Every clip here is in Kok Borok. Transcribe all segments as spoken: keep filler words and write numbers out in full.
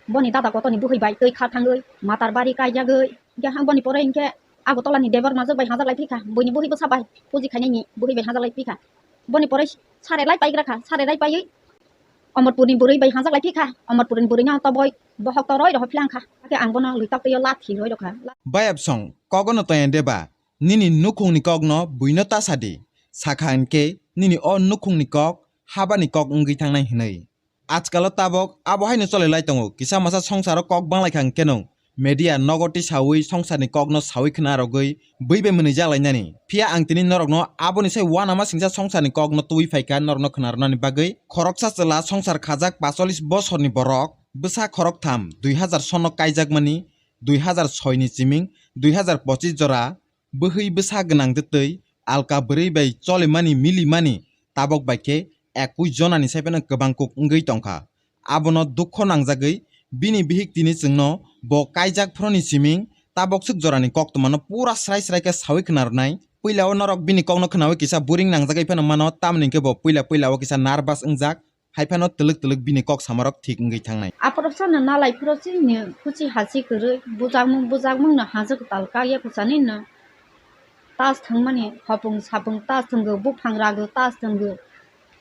Boni dada kotorni buhwi bai twi kha thangwi matar bari kaijagwi, hwnkhe boni pore hwnkhe Agartala ni Debbarma jwk bai hajak lai phikha, buini buhwi bwsa bai puji khainai ni buhwi bai hajak lai phikha. Boni pore sare lai paigra kha, sare lai paiwi Omorpur ni bwrwi bai hajak lai phikha, Omorpur ni bwrwi no toboi bohok toroi rohor philang kha, hakhe ang bono lwi tok twi o lathi roi rokha. Bayapsong kogono toya deba, nini nukhungni kokno buino ta sadi, sakha hinkhe nini o nukhungni kok habani kok wngwi thangnai hwnwi. Ajkalo tabok abo haino chole lai tongo, kisa masa songsaro kok bang lai kha hinkhe no media nogo tisawi songsarni kokno sawi khna rogwi bui bai mwnwi jak lainani. Phiya ang tini norokno aboni sai uanama singsa songsarni kokno tubui phai kha norokno khna rwnani bagwi. Khoroksa chwla songsar khajak pacholis bosorni borok, bwsa khoroktham dui hazar sono kaijakmani, dui hazar soi ni chiming dui hazar pochis jora, bwhwi bwsa gwnang de twi alka bwrwi bai cholimani milimani tabok bai khe ekush jonani sai phano kwbang kuk wngwi tongkha. Abono dukho nangjagwi bini bihik tini chwngno bo kaijak phoroni siming tabok swk jorani koktwmano pura srai srai khe sawi khna rwnai. Puila o norok bini kokno khnawi kisa boring nangjagwi phano mano, tamoni hwnkhe bo puila puila o kisa nervous wngjak. Hai phano twlwk twlwk bini kok samarok thik wngwi thangnai. Aphuru sano nalai phuru chini khuchi hachi kwrwi, bujakmung bujakmung no hajwk tal kagya kwchani no tas thwngmani, hopung sapung tas thwngwi, buphang ragwi tas thwngwi,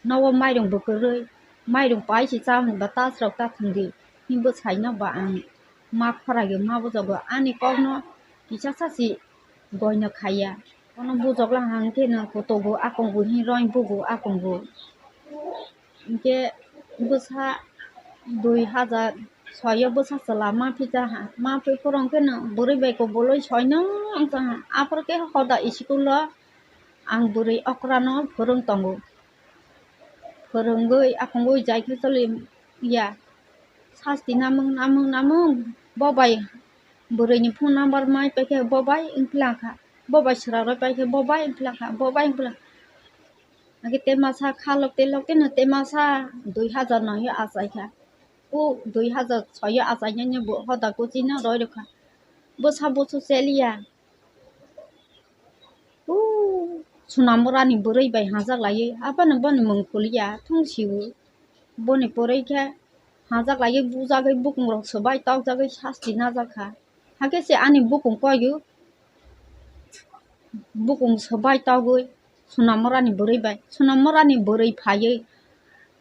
nogo mairung bwkwrwi, mairung paisi chamani ba tas rok ta thwngdi, hinwi bwsai no ba ang ma khoragwi ma bujago ani kokno kisa sachi goino khaiya. Bono bujok la hang khe no kutugo akongo hi roi bugo akongo. Hinkhe bwsa dui hazar soi o bwsa chwla ma phikha ha, ma phik phuru hinkhe no bwrwi bai kubulwi soi no wngkha ha. Aphuru khe hoda school o ang bwrwi okra no phwrwng tongo, phwrwngwi aphangwi jai khe choli ya. Sasti namung namung namung bo bai bwrwi ni phone number mai paikhe bo bai wngphlangkha, bo bai swrarwi paikhe bo bai wngphlangkha, bo bai wngphlangkha. Hake temasa khalok telok keno temasa dui hazar noi o achaikha. O dui hazar soi o achainani bo hoda kuchino roi rwkha. Bwsa busu cheliya. O Sonamurani bwrwi bai hajak laiwi abono boni mung khuliya thung sio. Boni pore khe hajak laiwi bujagwi bukung rok swbai tokjagwi sasti najakha. Hakhe se ani bukung koiyo. Bukung swbai togwi Sonamurani bwrwi bai, Sonamurani bwrwi phaiwi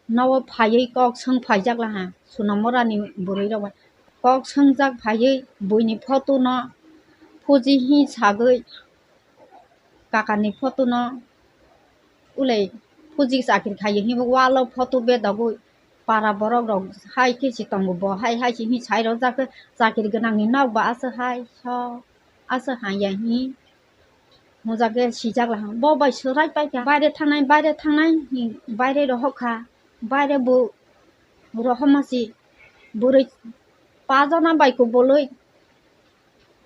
nogo phaiwi kok swng phaijak laha Sonamurani bwrwi rok bai. Kok swngjak phaiwi buini photo no phuji hi sagwi kakani photo no ulei phuji chakri khai hinwi wall o photo bedagwi para borok rok hai khe se tongo, bo hai hai se hi sai rojak khe chakri gwnang ni nok ba aswk hai so aswk hai ya hi. Hwnjak khe sijak lahang, bo bai swrai paikha, baire thangnai, baire thangnai, hi baire rohorkha, baire bo rohorma si bwrwi pajana bai kubulwi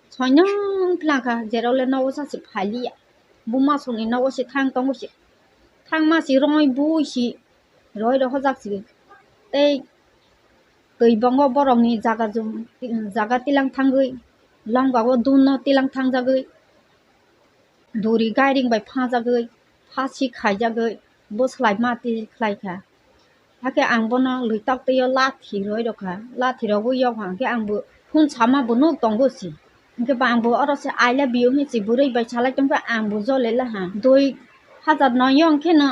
soinung phlangkha, jerok le nogo sa si phailiya, buma songni nogo si thang tongo si, thangma si roi bui si roi rohorjak si, tei twi bongo borokni jaga jum-, jaga tilang thangwi, longbago dunno tilang thangjagwi, duri gairing bai phajagwi, phasi khaijagwi, bwslai ma twi khlaikha. Hakhe ang bono lwi tok twi o lathi roi rokha, lathi rogwi yok hangkhe ang bo phone sama bo nuk tongo si. Hwnkhe ba ang bo oro se I love you hwnwi si bwrwi bai salai tongkha, ang bo jole laha. Dui hazar noi o hwnkhe no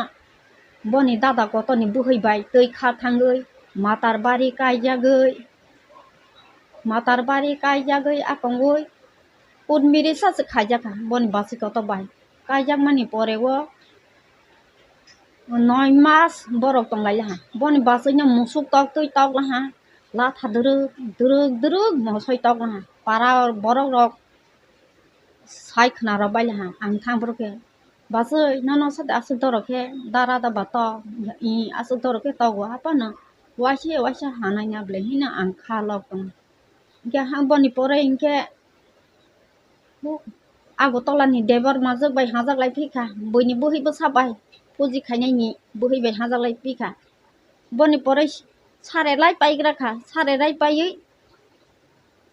boni dada kotorni bwhwi bai twi kha thangwi matar bari kaijagwi, matar bari kaijagwi akongwi kutmiri sa se khaijakha boni basi kotor bai. Kaijakmani pore o noi mas borok tonglai laha. Boni bachai no musuk tok twi tok laha. Latha dwrwk dwrwk dwrwk mosoi tok laha. Para borok rok sai khna rw bai laha. Ang thang phuru khe, "Bachai, nono sade aswk dorok khe dara da ba tok, i aswk dorok khe tok o, haphano waisa waisa hanai na ble," hino ang kha lok tongo. Hwnkhe ha boni pore hinkhe Agartala ni Debbarma jwk bai hajak lai phikha, buini bwhwi bwsa bai puji khainai ni bwhwi bai hajak lai phikha. Boni pore sare lai paigra kha, sare lai paiwi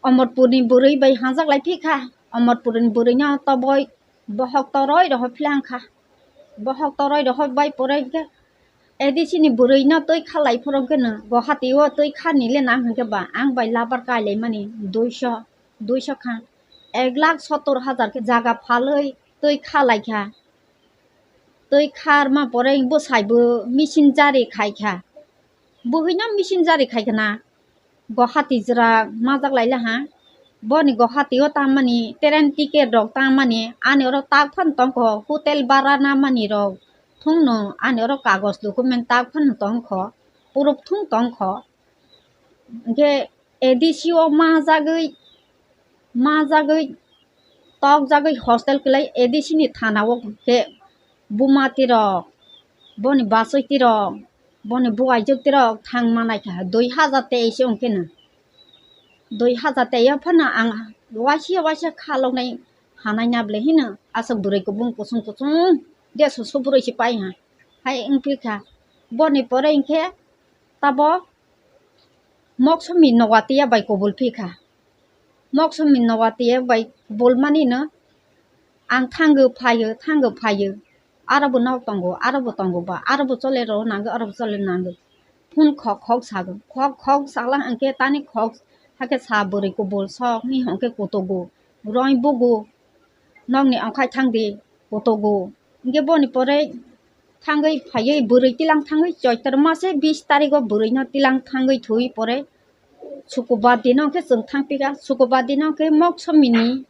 Omorpur ni bwrwi bai hajak lai phikha, Omorpur ni bwrwi no toboi bohok toroi rohor philang kha, bohok toroi rohor bai pore khe A D C ni bwrwi no twi khalai phoro khe no Guwahati o twi kha ni le nang hwnkhe ba ang bai labar kai lai mani duiso, duiso kha, ek lakh sottor hajar khe jaga phalwi twi khalai kha. Twi kharma pore bwsai bo machine jari khai kha. Bwhwi no machine jari khai kha na. Guwahati jwra majak lai laha. Boni Guwahati o tangmani train ticket rok tangmani ani oro tak phano tongkho, hotel bara namani rok thungno ani oro kagoj document tak phano tongkho, proof thung tongkho. Hwnkhe A D C o majagwi, majagwi tokjagwi hostel kwlai A D C ni thana o khe buma tirok, boni bachwi tirok, boni buaijwk tirok thang manai kha dui hajar teis o hwnkhe no. Dui hajar teis o phano ang waisa waisa khaloknai hanai na bwle hino aswk bwrwi kubung kusung kusung deso subrwi se pai ha. Hai wngphi kha boni pore hwnkhe tabo Moksomi Nowatia bai kubul phi kha. Moksomi Nowatia bai kubul mani no ang thango phaio, thango phaio. Aro bo nok tongo, aro bo tongo ba, aro bo chole ro nango, aro bo chole nango. Phun khok khok sago, khok khok sakla hwnkhe tani khok hakhe sa bwrwi kubul sok ni hwnkhe kutugo, roi bugo, nokni ongkhai thangdi kutugo. Hwnkhe boni pore thangwi phaiwi bwrwi tilang thangwi choitor mase bis tarigo bwrwino tilang thangwi thwi pore Sukubar dino hwnkhe chwng thangpikha, Sukubar dino hwnkhe Moksomini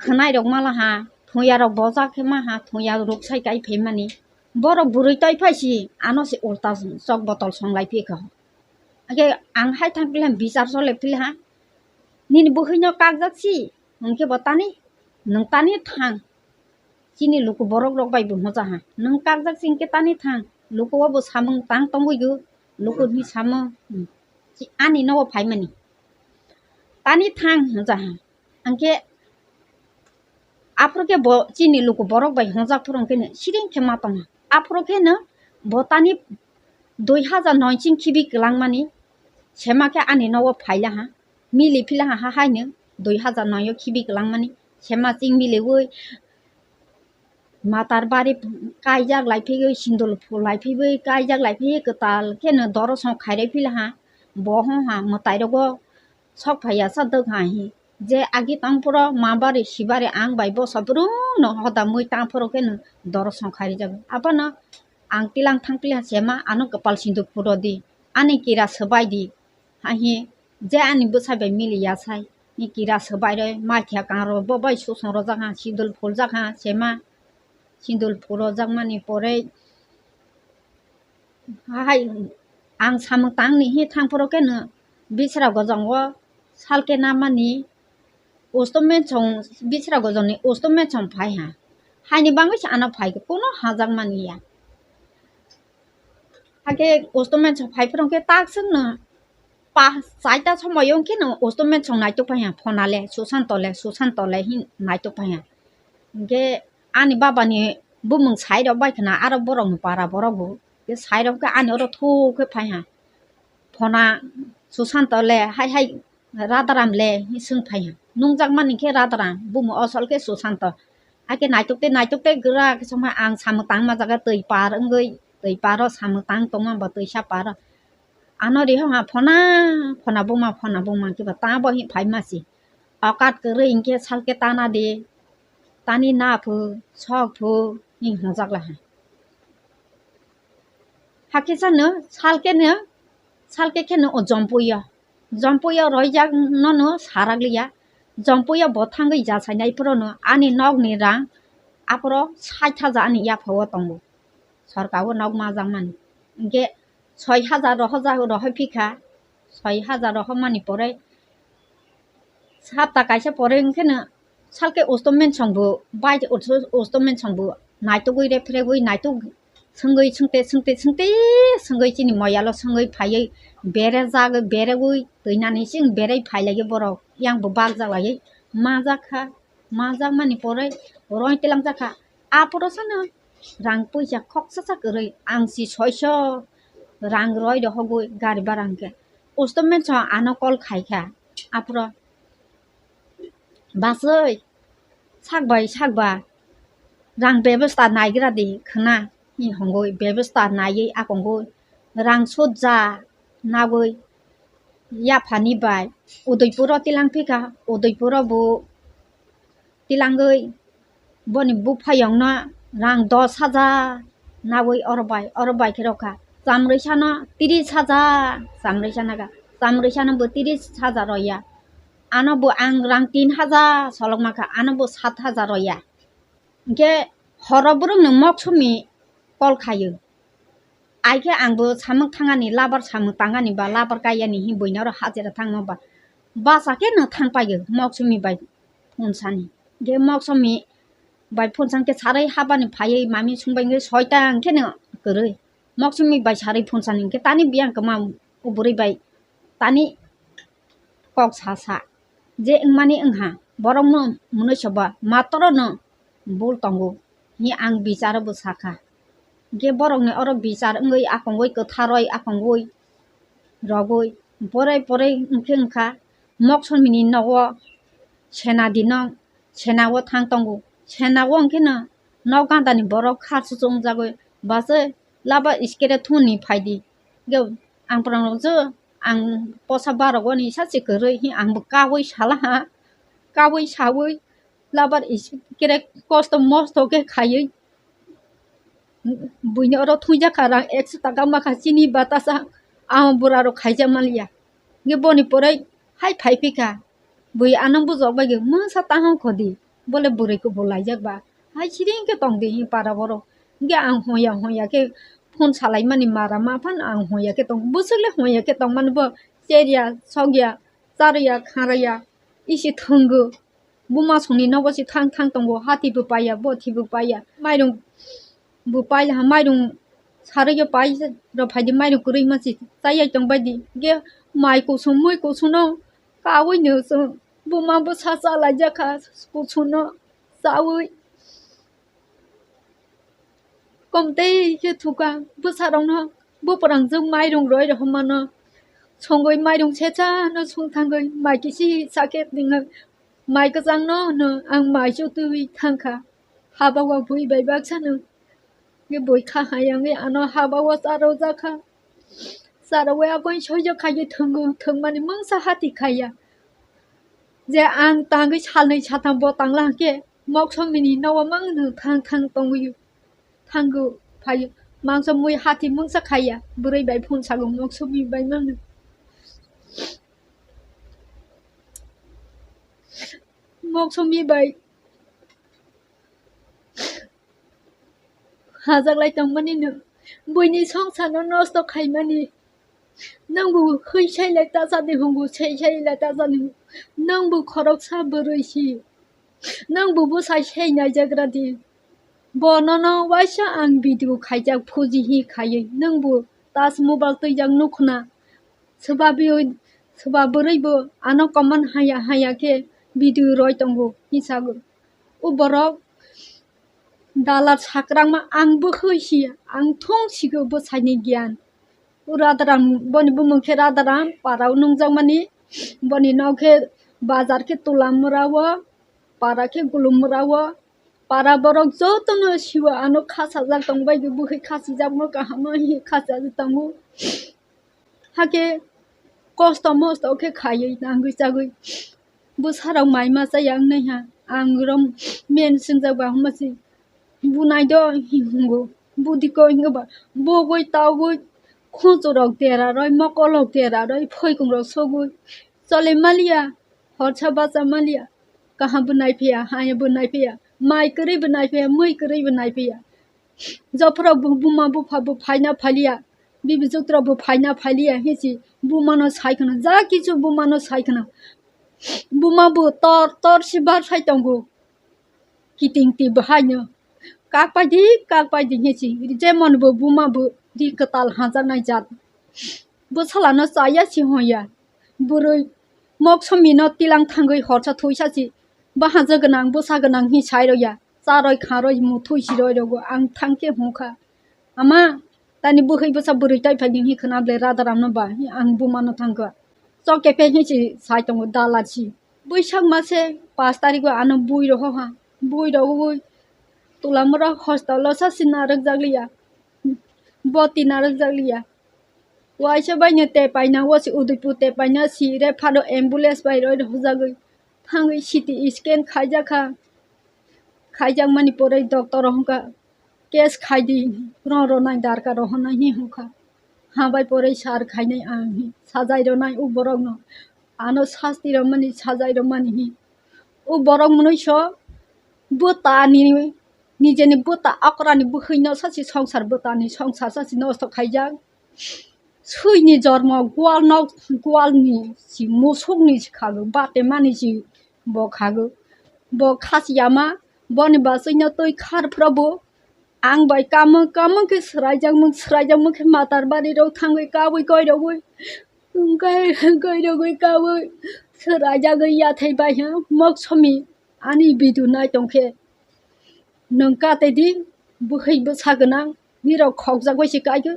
khwnai rok malaha, thuya rok bojak khe maha, thuya ruk sai kai phaimani. Borok bwrwi twi phaisi, ano se ulta chok botol songlai phikha. Hwnkhe ang hai thangpilai bichar chole philha, nini bwhwino kakjak si, hwnkhe bo tani, nwng tani thang. Chini luku borok rok bai bo hwnjaha, nwng kakjak si hwnkhe tani thang, luku o bo samung tang tongwi go, luku ni samung, hmm, chi-, ani nogo phaimani. Tani thang hwnjaha, hwnkhe aphuru khe bo chini luku borok bai hwnjak phuru hwnkhe no siring khe ma tongha. Aphuru khe no bo tani dui hajar noi ching khibi kwlangmani sema khe ani nogo phailaha, mili philaha ha haino dui hajar noi o khibi kwlangmani sema ching miliwi matar bari kaijak lai phigwi, sindul phul lai phigwi, kaijak lai phigwi kwtal kheno dorosong khairai philaha. Bo hwnha mwtai rogo sok phaiya sa dwkha hi. Je agi tang phuro ma bari si bari ang bai bosa brumno hoda mui tang phuro kheno dorosong khairijago. Abono ang tilang thang philaha sema ano kwpal sindul phuro di, ani kira swbai di. Hai hi je ani bwsai bai miliya sai ni kira swbai roi mai kha kang ro bo bai susong rojak ha, sindul phuljak ha sema. Sindul phulrojak mani pore hai ang samung tang ni hi thang phuru khe no bisra gojong o salke namani usto mensong, bisra gojong ni usto mensong phai ha. Haini bangwi se ano phai khe kuno hajak mani ya. Hakhe usto mensong phai phuru khe tak swk no pa chaita somoi o khe no usto mensong naitok phai ha, phone le Susanto le, Susanto le hin naitok phai ha. Hingke ani baba ni bumung sai rok bai khna aro borok ni para borok bo ke sai rok ke ani oro thuk khe phai ha. Phona Susanto le hai hai Radaram le hin swng phai ha. Nungjak mani khe Radaram, bumo osol khe Susanto. Hakhe naitok te naitok te gra khe songma ang samung tang ma jaga twi par wngwi, twi paro samung tang tongma bo twisa paro. Ano riho ha phona, phona buma, phona buma khe ba ta bo hin phai ma si. Okat kwrwi hinkhe salke tana di, tani na phu, sok phu, hin hwnjak la ha. Hakhe sano salke no, salke khe no o jompuyo. Jompuyo roijak no no sarak liya. Jompuyo bo thangwi ja sainai phuru no ani nok ni rang aphuru sait hajar ani yapha o tongo. Sorka o nok majak mani. Hinkhe soi hajar rohorjak, rohor phikha, soi hajar rohormani pore, sapta kaisa pore wngkheno salke usto mensong bo bai, usto, usto mensong bo naitugwi rephiregwi naituk, swngwi swngte, swngte, swngte, swngwi chini moyalo swngwi phaiwi berejak, beregwi twi nani chwng berei phailaio borok, yang bo bakjak laiwi majak kha. Majak mani pore roi tilangjak kha. Aphuru sano rang puisa khoksa sa kwrwi ang si soiso rang roi rohogwi gari bara hwnkhe. Usto mensong ano call khai kha. Aphuru, "Bachoi, sak bai sak ba rang bebosta naigra di khwna." Ni hongoi bebesta naiwi akongoi rang sot ja nagoi yaphani bai Udaipuro tilang phikha, Udaipuro bo tilangoi boni buphayongno rang dos hajar nagoi oro bai, oro bai khe rokha. Chamrwisano tris hajar, chamrwisano ga, chamrwisano bo tris hajar roya. Ano bo ang rang tin hajar solok mankha, ano bo sat hajar roya. Hinkhe horo borokno moksomi call khaio. Aikhe angbo samung thangani, labar samung tangani ba labar kaiyani hi buino oro hajira thangma ba basa khe no thangpaio moksomi bai phone sani. Hinkhe moksomi bai phone sankhe sarai habani phaiwi mami sungbai hinkhe soita hinkhe no kwrwi. Moksomi bai sarai phone sani hinkhe tani biyang kwma o bwrwi bai tani kok sa sa je wngmani wngha, borokno mwnwi soba matorono bul tongo hi ang bicharo bo sakha. Hinkhe borokni oro bichar wngwi akongwi kwtharwi akongwi rogwi porai porai wngkhe wngkha moksomini nogo sena dino senao thang tongo. Senao wngkheno nok gandani borok kha chuchungjagwi bachai laba iskere thuni phaidi. Hinkhe ang phrang rok je ang posa barogoni sachi kwrwi hi ang bo kawi salaha, kawi sawi labar is-, kere kosto mosto khe khaiwi buini oro thungjak kha rang ekso taka makha chini batasa ang bura rok khaijak manliya. Hinkhe boni pore hai phai phikha bui ano bujok bai mungsa tahong khodi bole bwrwi kubun laijak ba hai siring khe tongdi hi para borok. Hinkhe ang hoya hoya khe phone salaimani mara ma phano ang hoya khe tong bwswk le hoya khe tongmani bo cherya sokya charya kharaya isi thwngo. Buma songni nogo se thang thang tongo, hati bo paiya, bothi bo paiya, mairung bo pailaha, mairung sarigyo pai rw phaidi, mairung kwrwi ma se chayai tongbaidi. Ge mai kusung mui kusungno kaui no chwng buma bwsa chalaijak kha kusungno chaui. Kom tei khe thuka bwsarokno buprangjwk mairung roi rohormano songwi mairung sechano songthangwi mai kisi sakhe tingwi mai kwchangno hwno ang mai chutwi thangkha. Haba o bui bai baksano bui kha hayangwi ano haba o charwjakha. Charwi akoi soijo khaigwi thwngwi thwngmani mungsa hati khaiya. Je ang tangwi salnwi satham bo tangla hwnkhe moksomini nogo mangno thang thang tongwi thango phaio. Mangsa mui hati mungsa khaiya, bwrwi bai phone sago moksomni bai mangno. Moksomni bai hajaklai tongmani no, buini songsarno nosto khaimani. Nwngbo hwi sailai ta chadi hwngo, sei sailai ta chadi hwngo. Nwngbo khoroksa bwrwi si. Nwngbo bwsai sei naijagra di. Bo nono waisa ang video khaijak phuji hi khaiwi. Nwngbo touch mobile twijak nukhna. Swba biyoi, swba bwrwi bo ano comment haya haya khe video roi tongo hinsago. O borok dalar sakrangma ang bwkhwi si ang thung sigo bwsaini giyan. O Radharam boni bumung khe Radharam parao nungjakmani boni nok khe bazar khe Tulamura o para khe Gulumura o para borok jotono siwo ano khasajak tongbaidi bwkhwi khasijakma kaham khe khasajak tongo. Hakhe kosto mosto khe khaiwi nangwi chagwi bwsarok mai ma chaya wngnaiha. Ang rom men swngjak ba hwnba se bunai do hingo budiko hingo ba bogwi togwi khuchurok dera roi mokolrok dera roi phoikungrok sogwi chole maliya horsa bacha maliya. Kaham bo naiphiya haya bo naiphiya mai kwrwi bo naiphiya mui kwrwi bo naiphiya. Jophoro bu-, buma bupha bo phaina phaliya, bibi juktra bo phaina phaliya hinsi bumano sai khna, ja kichu bumano sai khna. Buma bo tor tor si bar sai tongo, kiting ti bo haino. Kak paidi, kak paidi hinsi, jemon bo buma bo ri kwtal hajaknai jat. Bwsalano chaya si hoya. Bwrwi moksomino tilang thangwi horsa thuisa si. Bahanja gwnang, bwsa gwnang hi sai rwya. Charoi kharoi muthui siroi rogo ang thangkhe hwnkha. Ama, tani bwkhwi bwsa bwrwi tai phaidi hi khwna ble Radharamno ba hi ang bumano thangkha. Chokephe hi si sai tongo dalal si. Bwsak mase pash tarikgo ano bui rohoha. Bui rogwi Tulamura hostelo sa si narwkjakliya. Bo tina rwjakliya. Waisa baino tepaina, wasi Udaipur tepaina si re phano ambulance bai roi rwjagwi thangwi C T scan khaijakha. Khaijakmani pore doctor rok hwnkha, "Case khaidi, rong rwnai darkar rok hwnwi," hwnwi hwnkha. Hambai pore sir khainai ang hi sajai rwnai o borokno. Ano sasti rwmani, sajai rwmani hi. O borok mwnwi so bwtani, nijeni bwta okrani bwkhwino sachi songsar, bwtani songsar sachi nosto khaijak. Swini jormo gwal nok, gwalni si musukni si khago, batemani si bo khago. Bo khasiyama, boni bachwino twi khar phrobo ang bai kamung kamung khe swraijakmung, swraijakmung khe matar bari rok thangwi kaui koirogwi, kai-, koirogwi kaui swraijagwi yathai bai ha Moksomi ani video nai tongkhe. Nwng kate di, bwkhwi bwsa gwnang, nirok khokjagwi se kaigo.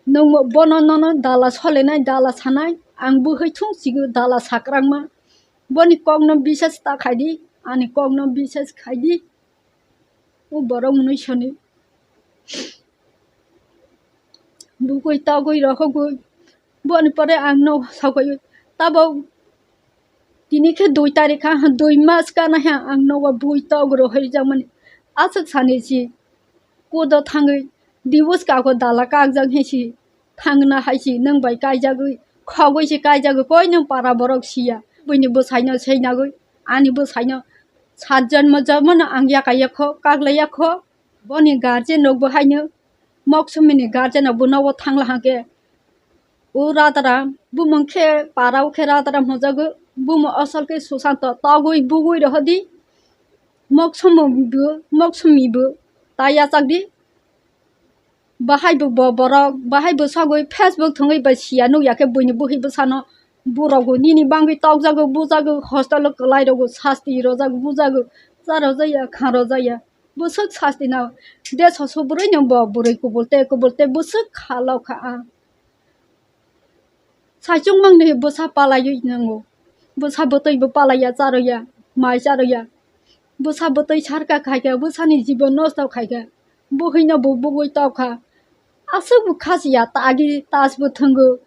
Nwng bono nono dala solenai, dala sanai, ang bwkhwi thung sigo dala sakrangma. Boni kokno bises ta khaidi, ani kokno bises khaidi. O borok mwnwi soni bukui togwi rohogwi. Boni pore ang no sagwi tabo tini khe dui tarik ha, dui mas kana ha ang nogo bui tok rohorjakmani. Aswk sani si kudo thangwi divorce kago dala kakjak he si thangna hai si nwng bai kaijagwi khogwi si kaijagwi koi nwng para borok siya. Buini bwsaino seinagwi ani bwsaino sat jonmo jonmo no ang yaka yakho kaglai yakho. Boni guardian rok bo haino Moksumini guardian rok bo nogo thangla hangke. O radaram bumung khe para o khe radaram hwnjago, bumung asol khe Susanto togwi bugwi rohodi. Moksumi bo, Moksumi bo ta yachak di. Bahai bo, bo borok bahai bo sagwi Facebook thwngwi bai siya nukya khe buini bwkhwi bwsano borok bo nini bangwi tokjago, bujago, hostel o kwlai rogo sasti rojago, bujago, cha rojaya, kha rojaya. Bwswk sasti na deso subrwi no bo bwrwi kubul te kubul te bwswk kha lok kha a. Saichung mangni bwsa palaiwi nango. Bwsa bwtwi bo palaiya, charoya, mai charoya. Bwsa bwtwi sarka khaikha, bwsani jibon nosto khaikha. Bwkhwino bo bugwi tokha. Aswk bo khasiya, tagi tas bo thwngo.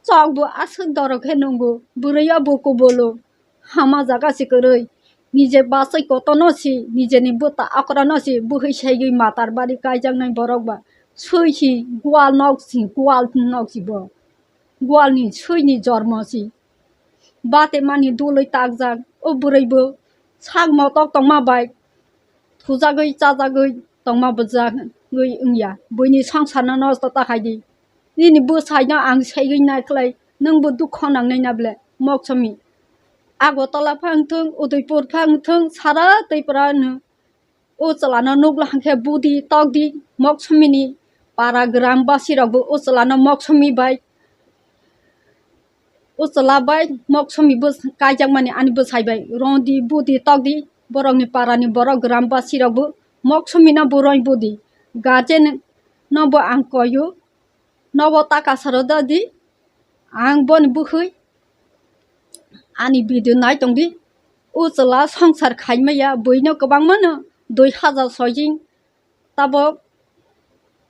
Chok bo aswk dorok khe nungo. Bwrwi o bo kubolo. Hama jaga se kwrwi. Nije bachai kotono si, nijeni bwta akorano si, bwkhwi saigwi matar bari kaijaknai borok ba. Swi si gwal nok si, gwal nok si bo. Gwalni swini jormo si. Bate mani dulwi takjak. O bwrwi bo sak motok tongma bai thujagwi chajagwi tongma bwjagwi wngya. Buini songsarno nosto ta khaidi. Nini bwsaino ang segwi naikhlai, nwngbo dukho nangnai na ble, Moksumi. Agartala phang thung, Udaipur phang thung, sara Tripura no o chwlano nukla hwnkhe budi tokdi, Moksumini para gram basirokbo o chwlano Moksumi bai, o chwla bai Moksumi bw-, kaijakmani ani bwsai bai rongdi, budi tokdi, borokni parani borok gram basirokbo Moksumino bo roi budi, guardian no bo ang koio. Nogo taka saro da di, ang boni bwkhwi ani video nai tong di. O chwla songsar khai maya, buino kwbangma no dui hazar soi jing, tabok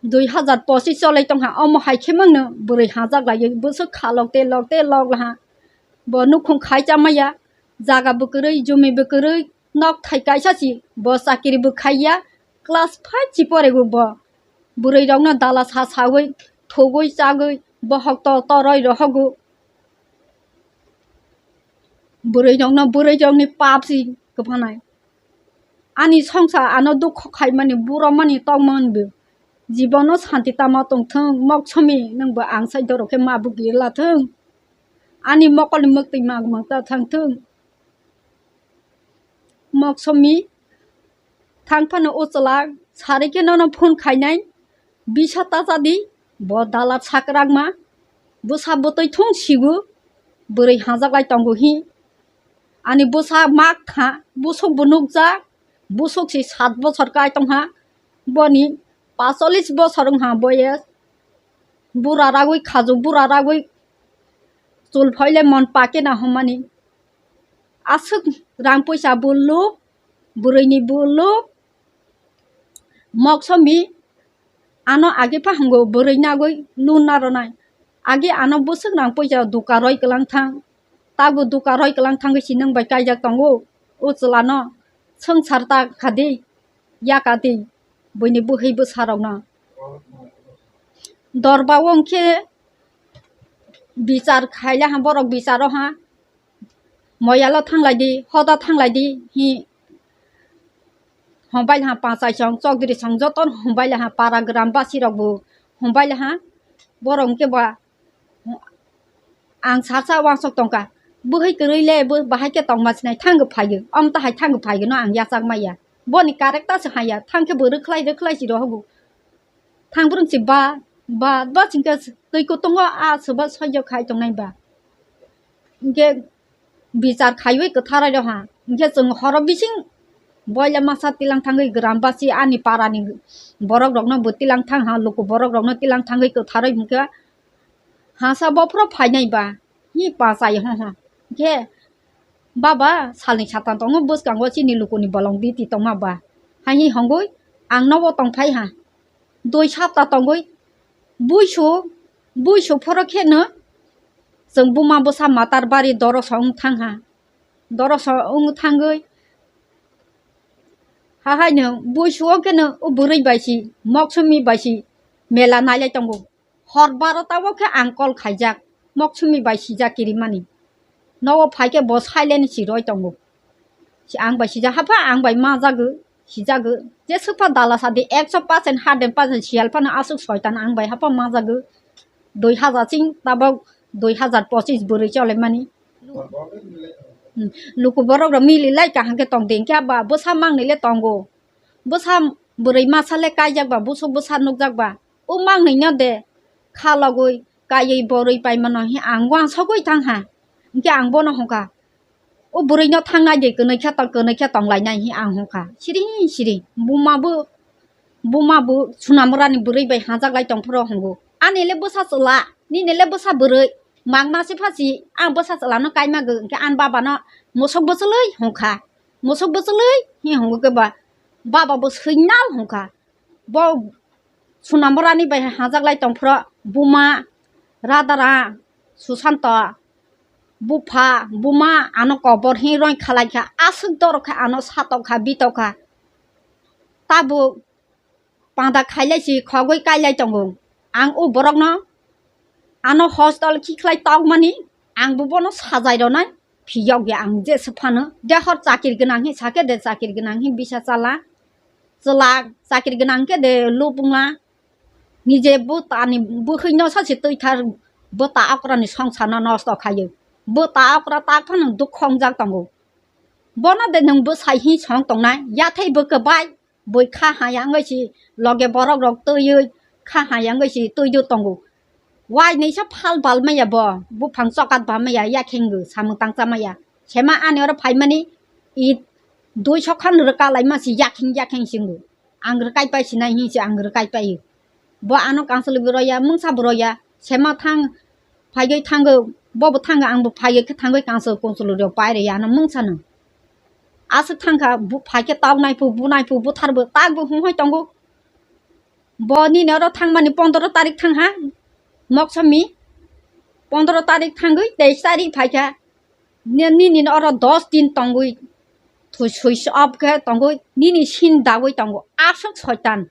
dui hazar pochis cholai tong ha, omo hai khe mangno bwrwi hajak lai bwswk kha lok te lok te lok la ha. Bo nukhung khai cha maya, jaga bo kwrwi, jumi bo kwrwi, nok thai kaisa si, bo chakiri bo khaiya, class five si porego bo. Bwrwi rokno dala sa sawi, thugwi chagwi, bohok to toroi rohogo. Bwrwi rokno, bwrwi rokni pap si kwphanai. Ani songsar ano dukho khaimani, buromani tongmani bo. Jibono santi tama tongthung, Moksumi nwngbo ang sai dorok khe ma bugirla thung. Ani mokolni mwktwi mang mang ta thang thung. Moksumi thang phano o chwla sari khe nono phone khainai, bisa ta cha di, bo dala sakrakma, bwsa bwtwi thung sigo, bwrwi hajak lai tongo hi. Ani bwsa mak kha, busuk bo nukjak, busuk si sat bochor kai tong ha, boni pacholis bochor wng ha boyes, bura ragwi khajuk bura ragwi chul phoile mon pake na hwnmani. Aswk rang puisa bo luk, bwrwini bo luk, Moksumi Ano agi pha hwngo bwrwi nagwi loan naronai. Agi ano bwswk nang puisa duka roi kwlang thang. Tago duka roi kwlang thangwi si nwng bai kaijak tongo. O chwlano swngchar ta khadi, yaka di, buini bwhwi bwsarokno. Dorba o hwnkhe bichar khaile ha borok bicharo ha. Moyalo thanglai di, hoda thanglai di, hi. Hombai ha pachai song, chokdri song, joto hombai ha para gram basi rok bo hombai ha. Borok hwnkhe ba ang sasa wansok tongka. Bwhwi kwrwi le bo bahai khe tongma sinai thangwi phaio. Om tahai thangwi phaio no ang yachak maya. Boni character se haya. Thang khe bo rwkhlai rwkhlai si rohogo. Thang bwrwng si ba, ba, ba singkhe twi kutungo a soba soijo khai tongnai ba. Hwnkhe bichar khaiwi kwtharai roha. Hwnkhe chwng horo bising boila masa tilang thangwi gram basi ani parani borok rokno bo tilang thang ha, luku borok rokno tilang thangwi kwtharwi hwnkhe hasa bophro phainai ba. Hi pachai ho ho. Hwnkhe baba salni satan tongo bwskango chini lukuni bolong biti tongma ba. Hai hi hongwi ang nogo tongphai ha. Dui sapta tongwi buisu, buisu phoro kheno chwng buma bwsa matar bari doroso wng thang ha. Doroso wng thangwi hahaino buisu o kheno o bwrwi bai si, moksumi bai si mela nailai tongo. Hor barota o khe ang call khaijak, moksumi bai sijak kirimani. Nogo phai khe bo silent si roi tongo. Si ang bai sijak, hapha ang bai majago, sijago. Jeswk pha dala sadi ekso percent, hundred percent siyal phano aswk soitan ang bai hapha majago. Dui hajar sing tabok dui hajar pochis bwrwi cholemani. Hmm, luku borok rok mili lai kaham khe tong di, hwnkhe ba bwsa mangnwi le tongo. Bwsa bwrwi masa le kaijak ba, busuk bwsa nukjak ba. O mangnwi no de kha logwi kaiwi borwi paimano hi ang wansogwi thang ha. Hwnkhe ang bono hwnkha, o bwrwi no thangnai de, kwnwi khe tong, kwnwi khe tonglainai hi ang hwnkha. Siri siri buma bo, buma bo Sunamurani bwrwi bai hajak lai tong phuru hwngo. Ani le bwsa chwla, nini le bwsa bwrwi. Mangma se pha si ang bwsa chwla no kaima gw, hwnkhe ani baba no musuk bwchwlwi hwnkha. Musuk bwchwlwi hi hwngo khe ba, baba bo swinal hwnkha. Bo Sunamurani bai hajak lai tong phuru buma, radara, Susanto, bupha, buma ano kobor hi roi khalai kha, aswk doro khe ano satok kha, bitok kha. Tabuk panda khailai si khogwi kailai tongo. Ang o borokno ano hostel khikhlai tokmani, ang bo bono sajai rwnai. Phiyok ya ang jeswk phano. De hor chakir gwnang hi sakhe de, chakir gwnang hi bisa chala. Chwla chakir gwnang khe de lubungla. Nije bwtani bwkhwino sasi twithar, bwta okrani songsarno nosto khaio. Bwta okra tak phano dukho wngjak tongo. Bono de nwng bwsai hi song tongnai? Yathai bwkha bai bui kha haya wngwi si loge borok rok twiwi kha haya wngwi si twiwi tongo. Wai nisa phal bal maya bo, buphang chokat ba maya, yakheng bo samung tangcha maya. Sema ani oro phaimani i dui sokhan rwka laima si yakheng yakheng singo. Ang rwkai pai sinai hi se ang rwkai paio. Bo ano council bo roya, mungsa bo roya, sema thang, phaigwi thango, bo bo thango, ang bo phaigwi khe thangwi council, council rok pai rwya ano mungsa no. Aswk thangkha, bu-, phaikhe toknai phu, bunai phu, buthar bo tak bo hwnwi tongo. Bo nini oro thangmani pondro tarik thang ha, moksami. Pondro tarik thangwi teis tarik phaikha. Ni-, nini oro dos din tongwi, thui switch off khe tongwi, nini sin dagwi tongo. Aswk soitan.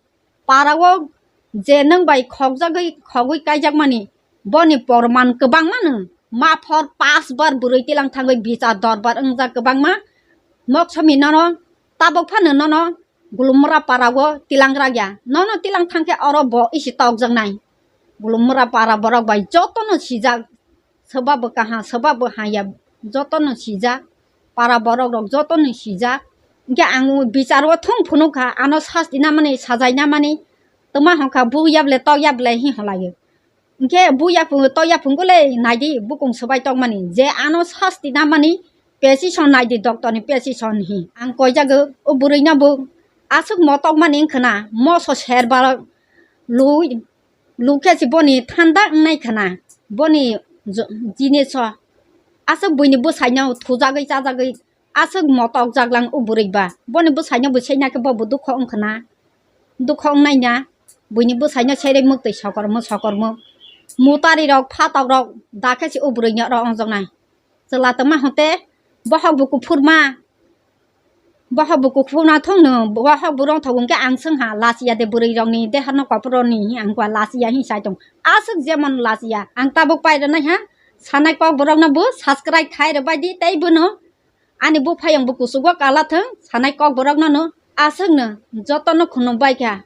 Para o je nwng bai khokjagwi, khogwi kaijakmani, boni porman kwbangma nwng. Maphor pas bar bwrwi tilang thangwi bichar dorbar wngjak kwbangma. Moksami nono tabuk phano nono Gulumra para o tilang rakya. Nono tilang thangkhe oro bo isi tokjaknai. Gulumra para borok bai jotono sijak. Soba bo kaham, soba bo hamya, jotono sijak. Para borok rok jotono sijak. Hwnkhe ang bichar o thung phunukha, ano sasti namani, sajai namani. Twma hwnkha, bu yaple, tok yaple hi hwnlaio. Hwnkhe bu yaphung, tok yaphung kole naidi, bukung swbai tokmani. Je ano sasti namani, precision naidi, doctor ni precision hi. Ang koijago, o bwrwi no bo aswk motokmani wngkhwna, moso ser ba lui, lukhe se boni thanda wngnai khwna, boni jo-, jinis o aswk buini bwsaino thujagwi chajagwi aswk motok jaklang o bwrwi ba. Boni bwsaino bo seinakhe bo bo dukho wngkhwna, dukho wngnai na. Buini bwsaino serei mwktwi sokormo sokormo. Mutari rok, phatok rok, dakhe se o bwrwi no ro ongjoknai. Chwla tongma hote, bohok bo kuphurma. Bohok bo kuphurma thung no, bohok bo rong thogo hwnkhe ang swng ha, lachiya de bwrwi rokni, deharno kophuroni, ang kwa lachiya hin sai tong. Aswk jemon lachiya, ang tabuk pai rwnai ha, sanai kok borok no bo subscribe khai rwbai di, tei bono ani buphayung bo kuchugo kala thung, sanai kok borok no no, aswk no, joto no khunuk bai kha,